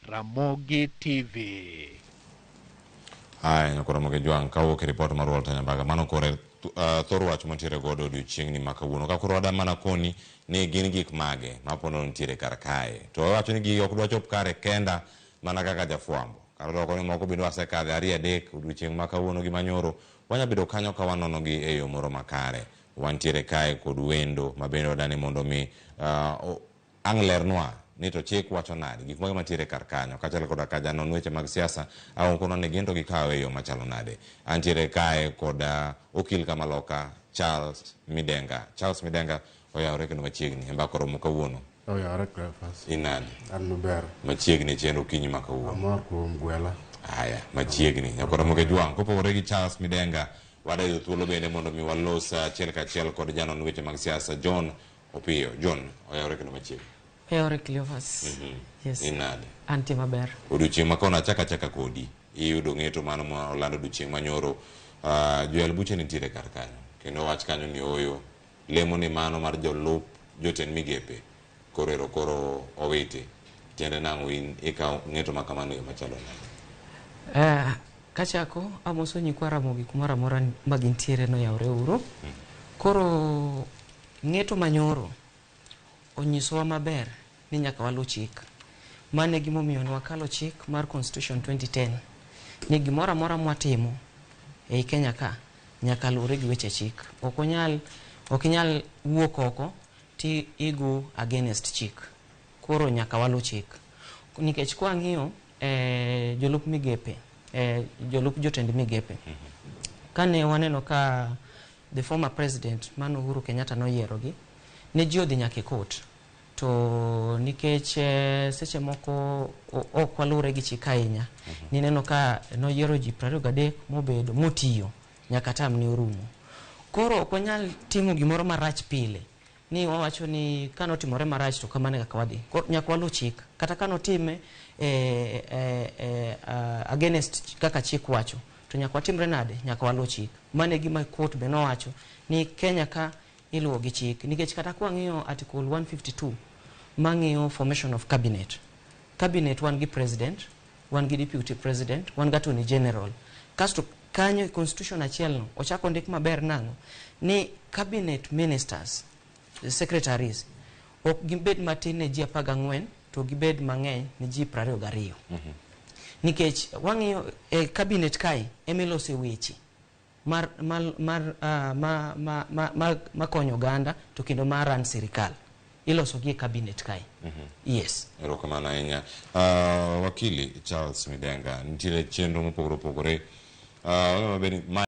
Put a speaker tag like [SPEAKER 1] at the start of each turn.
[SPEAKER 1] Ramogi TV.
[SPEAKER 2] Haya, nyakoro Ramogi Jwang', kawuok e ripot mar Walter Nyambaga, mano kore thor wach mantiere godo odiochieng'ni ma kawuono. Ka koro wada mana koni ni gin gik mage ma pono nitiere kar kae. To wawacho ni gigi ok dwa chop kare kenda mana kaka jafwambo. Kata doko ni moko bende wasekadhe ariyo adek odiochieng' ma kawuono gi manyoro, wanya bedo kanyo ka wanono gi e yo moro makare. Wantiere kae kod wendo ma bende wadani mondo mi ang' lernwa ni to chik wacho nade, gik mage mantiere kar kanyo, kaachiel koda ka janon weche mag siasa ang' kono ni gin to gikawe e yo machalo nade. Antiere kae kod okil kamaloka Charles Midenga. Charles Midenga oyawore kendo machiegni e mbaka oromo kawuono.
[SPEAKER 3] Oyawore Cleophas.
[SPEAKER 2] Inade?
[SPEAKER 3] An maber.
[SPEAKER 2] Machiegni chenro okinyi ma kawuono.
[SPEAKER 3] Amor kuom gwela.
[SPEAKER 2] Haya, machiegni. Nyakoro Ramogi Jwang', kopogore gi Charles Midenga, wadayudo thuolo bende mondo mi walos achiel kachiel kod janon weche mag siasa John Opiyo. John, oyawore kendo machiegni.
[SPEAKER 4] Oyawore Cleophas. Yes.
[SPEAKER 2] Inade?
[SPEAKER 4] Antie maber.
[SPEAKER 2] Odiochieng' ma kono achaka achaka kodi, iyudo ng'eto mano ma olando odiochieng' manyoro. Joyal buche nitiere kar kanyo. Kendo wach kanyo ni oyo, lemo ni mano mar jolup jotend migepe, koro ero koro owiti. Tiende nang'o in ikawo ng'eto ma kamano e yo machalo nade?
[SPEAKER 4] Kachako, amoso nyikwa Ramogi kumoro amora ma gintiere noyawre uru. Koro ng'eto manyoro onyisowa maber ni nyaka waluw chik. Mano e gimomiyo ne wakalo chik mar Constitution 2010 ni gimoro amora mwatimo ei Kenya ka nyaka luwre gi weche chik. Ok onyal, ok inyal wuok oko ti igo against chik. Koro nyaka waluw chik. Nikech kwang'iyo jolup migepe, jolup jotend migepe, kane waneno ka the former president mano Uhuru Kenyatta noyierogi, ne ji odhi nyaka e court. To nikech seche moko ok waluwre gi chik ahinya, nineno ka noyiero ji 23 mobedo motiyo nyaka tam ne orumo. Koro ok wanyal timo gimoro marach pile ni wawacho ni kanotimore marach to kamano e kaka wadhi. Koro nyaka waluw chik. Kata kanotime against kaka chik wacho, to nyaka watimre nade? Nyaka waluw chik. Mano e gima court be nowacho ni Kenya ka iluwo gi chik. Nikech kata kwang'iyo article 152 mang'iyo formation of cabinet. Cabinet wan gi president, wan gi deputy president, wan gi attorney general. Kasto kanyo e constitution achiel no ochako ndik maber nang'o? Ni cabinet ministers, secretaries ok gibed matin ne ji 14 to gibed mang'eny ne ji 22. Nikech wang'iyo e cabinet kae emilose weche mar mar mar ma ma ma ma makonyo oganda to kendo mar ran sirikal iloso gi e cabinet kae. Yes.
[SPEAKER 2] Erokamano ahinya. Wakili Charles Midenga, nitiere chenro mopogore opogore. Ma